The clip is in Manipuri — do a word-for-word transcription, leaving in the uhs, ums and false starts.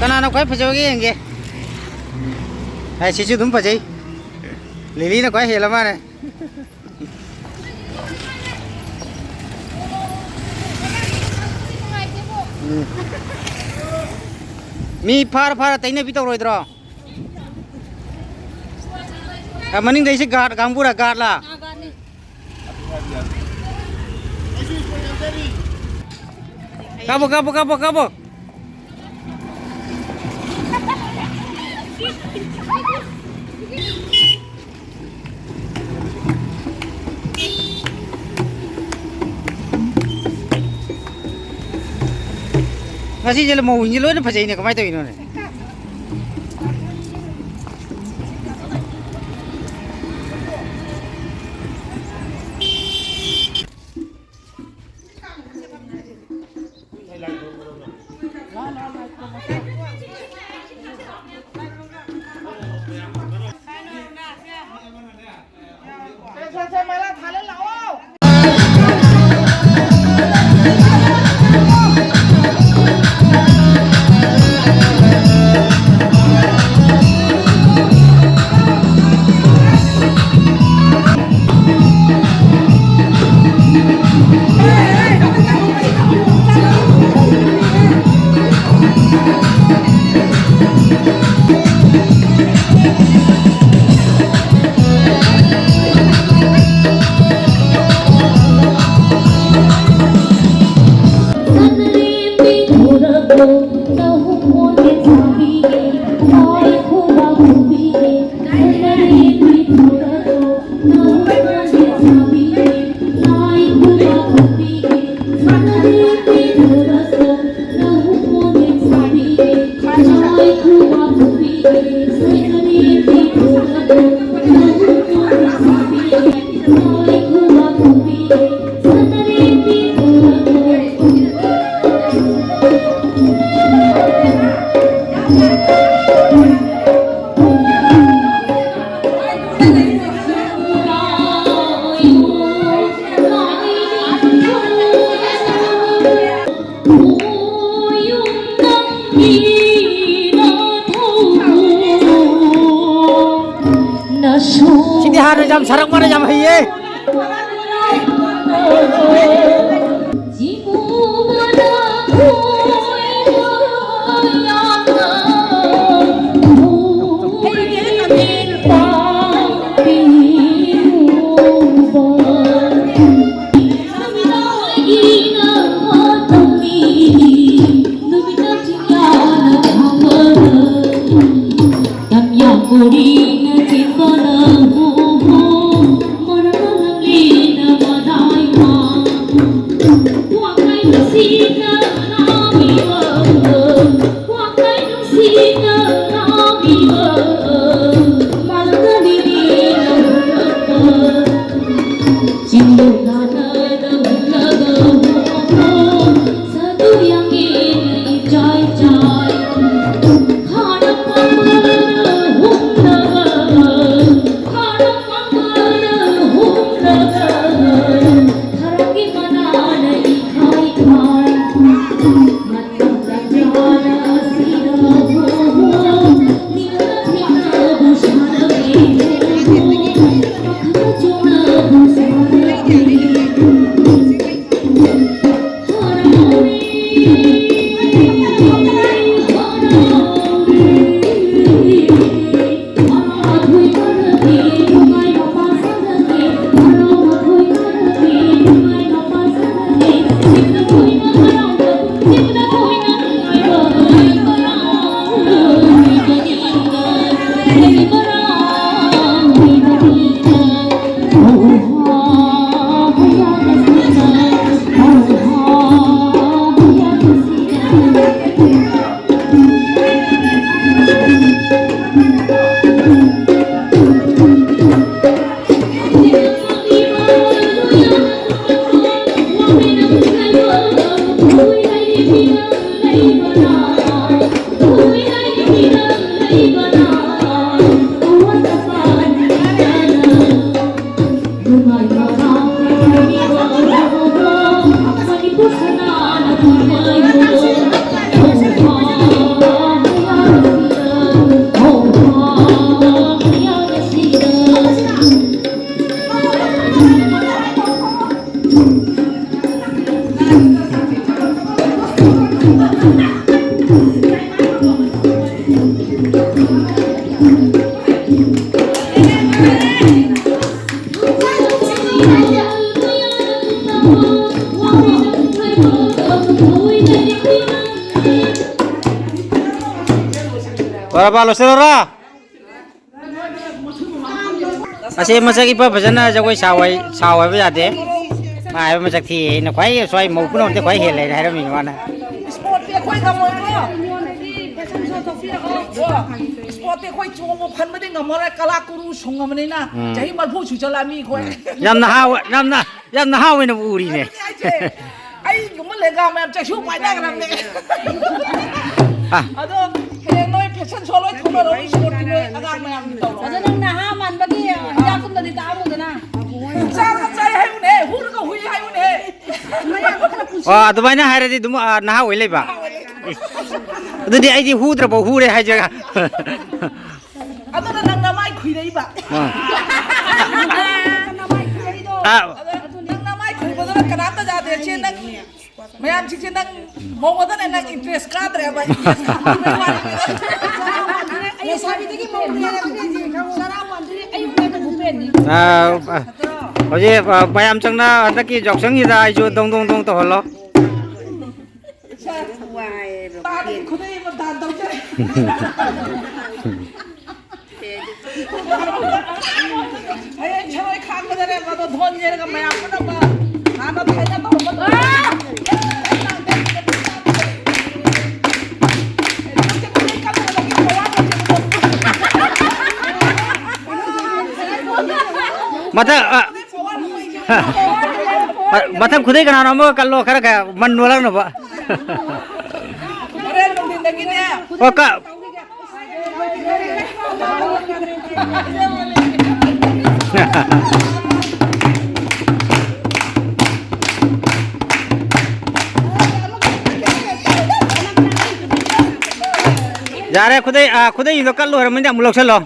ꯀꯅꯥꯅ ꯈ꯭ꯋꯥꯏ ꯐꯖꯕꯒꯦ ꯌꯦꯡꯒꯦ꯫ ꯑꯦ, ꯁꯤꯁꯨ ꯑꯗꯨꯝ ꯐꯖꯩ꯫ ꯂꯤꯂꯤꯅ ꯈ꯭ꯋꯥꯏ ꯍꯦꯜꯂ ꯃꯥꯜꯂꯦ꯫ ꯎꯝ꯫ ꯃꯤ ꯐꯥꯔ ꯐꯥꯔ ꯇꯩꯅꯕꯤ ꯇꯧꯔꯣꯏꯗ꯭ꯔꯣ? ꯑ, ꯃꯅꯤꯡꯗꯩꯁꯤ ꯒꯥꯔꯗ ꯀꯥꯡꯕꯨꯔꯥ, ꯒꯥꯔꯗꯂꯥ? ꯀꯥꯞꯄꯣ, ꯀꯥꯞꯄꯣ, ꯀꯥꯞꯄꯣ, ꯀꯥꯞꯄꯣ꯫ ꯉꯁꯤꯁꯦ ꯃꯧꯁꯤꯡꯁꯦ ꯂꯣꯏꯅ ꯐꯖꯩꯅꯦ, ꯀꯃꯥꯏꯅ ꯇꯧꯔꯤꯅꯣꯅꯦ? ꯁꯤꯗꯤ ꯍꯥꯟꯅ ꯌꯥꯝ ꯁꯥꯔꯛ ꯃꯥꯅ ꯌꯥꯝ ꯍꯩꯌꯦ꯫ ꯕꯥꯕꯥ ꯂꯣꯏꯁꯤꯜꯂꯣꯔꯥ? ꯑꯁꯤ ꯃꯁꯛ ꯏꯐ ꯐꯖꯅ ꯖꯒꯣꯏ ꯁꯥꯎ ꯍꯥꯏ-, ꯁꯥꯎ ꯍꯥꯏꯕ ꯌꯥꯗꯦ꯫ ꯃꯥ ꯍꯥꯏꯕ ꯃꯁꯛ ꯊꯤ꯫ ꯑꯩꯅ ꯈ꯭ꯋꯥꯏ ꯁ꯭ꯋꯥꯏ ꯃꯧ ꯄꯨꯝꯅꯃꯛꯇ ꯈ꯭ꯋꯥꯏ ꯍꯦꯜꯂꯦꯅ ꯍꯥꯏꯔꯝꯃꯤꯅꯦ ꯃꯥꯅ꯫ ꯏꯁꯄꯣꯔꯠꯇꯤ ꯑꯩꯈꯣꯏ ꯉꯝꯃꯣꯏꯀꯣ꯫ ꯏꯁꯄꯣꯔꯠꯇꯤ ꯑꯩꯈꯣꯏ ꯆꯣꯡꯕ ꯐꯟꯕꯗꯤ ꯉꯝꯃꯔꯣꯏ꯫ ꯀꯂꯥ ꯀꯨꯔꯨ ꯁꯨꯡꯉꯕꯅꯤꯅ ꯎꯝ꯫ ꯆꯍꯤ ꯃꯔꯤꯐꯨ ꯁꯨꯖꯜꯂꯛꯑꯃꯤ ꯑꯩꯈꯣꯏ꯫ ꯎꯝ꯫ ꯌꯥꯝ ꯅꯍꯥ ꯑꯣꯏ-, ꯌꯥꯝꯅ, ꯌꯥꯝ ꯅꯍꯥ ꯑꯣꯏꯅ ꯎꯔꯤꯅꯦ꯫ ꯑꯗꯨꯅꯦ ꯍꯥꯏꯁꯦ꯫ ꯑꯩꯒꯨꯝꯕ ꯂꯦꯡꯒꯥ ꯃꯌꯥꯝ ꯆꯩꯁꯨ ꯄꯥꯏꯅꯈ꯭ꯔꯕꯅꯦ꯫ ꯑ꯫ ꯑꯗꯣ ꯍꯌꯦꯡ ꯅꯣꯏ ꯐꯦꯁꯟ ꯁꯣ ꯂꯣꯏ ꯊꯣꯛꯅꯔꯣ, ꯏꯁꯄꯣꯔꯠꯀꯤ ꯅꯣꯏ ꯑꯉꯥꯡ ꯃꯌꯥꯝꯒꯤ ꯇꯧꯔꯣ꯫ ꯑꯗꯣ ꯅꯪ ꯅꯍꯥ ꯃꯥꯟꯕꯒꯤ ꯍꯤꯗꯥꯛꯀꯨꯝꯕꯗꯤ ꯀꯥꯞꯄꯨꯗꯅ꯫ ꯆꯥꯕ ꯆꯥꯏ ꯍꯥꯏꯌꯨꯅꯦ, ꯍꯨꯔꯒ ꯍꯨꯏ ꯍꯥꯏꯌꯨꯅꯦ꯫ ꯑꯣ, ꯑꯗꯨꯃꯥꯏꯅ ꯍꯥꯏꯔꯗꯤ ꯑꯗꯨꯝ, ꯑ, ꯅꯍꯥ ꯑꯣꯏ ꯂꯩꯕ꯫ ꯏꯁ, ꯑꯗꯨꯗꯤ ꯑꯩꯗꯤ ꯍꯨꯗ꯭ꯔꯕꯧ ꯍꯨꯔꯦ ꯍꯥꯏꯖꯔ꯫ ꯑꯗꯨꯅ ꯅꯪ ꯅꯃꯥꯏ ꯈꯨꯏꯔꯛꯏꯕ꯫ ꯑ꯫ ꯅꯃꯥꯏ ꯈꯨꯏꯔꯛꯏꯗꯣ꯫ ꯑ꯫ ꯑꯗ ꯅꯪ ꯅꯃꯥꯏ ꯈꯨꯏꯕꯗꯨꯅ ꯀꯅꯥꯝꯇ ꯌꯥꯗꯦ꯫ ꯁꯤ ꯅꯪ ꯃꯌꯥꯝꯁꯤꯡꯁꯦ ꯅꯪ ꯃꯧ ꯑꯣꯏꯗꯅ ꯅꯪ interest ꯀꯥꯗ꯭ꯔꯦꯕ꯫ ꯂꯩꯁꯥꯕꯤꯗꯒꯤ ꯃꯧ ꯍꯦꯟꯅ ꯆꯔꯥ ꯋꯥꯟꯗꯣꯏꯅꯤ, ꯑꯌꯨꯛ ꯉꯟꯅ ꯎꯄꯦꯟꯅꯤ꯫ ꯑ, ꯑ, ꯍꯧꯖꯤꯛ, ꯑ, ꯃꯌꯥꯝ ꯆꯪꯅ ꯍꯟꯗꯛꯀꯤ ꯌꯥꯎꯁꯪꯁꯤꯗ ꯑꯩꯁꯨ ꯗꯣꯡ ꯗꯣꯡ ꯗꯣꯡ ꯇꯧꯍꯜꯂꯣ꯫ ꯇꯥꯗꯤ ꯈꯨꯗꯩ ꯑꯃ ꯗꯥꯟ ꯇꯧꯖꯔꯦ꯫ ꯍꯌꯦꯡ ꯊꯔꯣꯏ ꯈꯥꯛꯄꯗꯅꯦ, ꯃꯗꯣ ꯙꯣꯟ ꯌꯩꯔꯒ ꯃꯌꯥꯝ ꯄꯨꯝꯅꯃꯛ ꯍꯥꯟꯅ ꯊꯥꯏꯅ ꯇꯧꯔꯝꯕꯗꯣ꯫ ꯃꯊꯪ, ꯑ, ꯃꯊꯪ ꯈꯨꯗꯩ ꯀꯅꯥꯅꯣ ꯑꯃꯒ ꯀꯜꯂꯣ, ꯈꯔ, ꯈꯔ ꯃꯟ ꯅꯣꯜꯂꯛꯅꯕ꯫ ꯍꯣꯔꯦꯟ ꯅꯨꯡꯊꯤꯟꯗꯒꯤꯅꯦ꯫ ꯑꯣ, ꯀ-, ꯌꯥꯔꯦ, ꯈꯨꯗꯩ, ꯑ, ꯈꯨꯗꯩꯗꯣ ꯀꯠ ꯂꯣꯏꯔꯝꯃꯅꯤ, ꯑꯃꯨꯛ ꯂꯧꯁꯜꯂꯣ꯫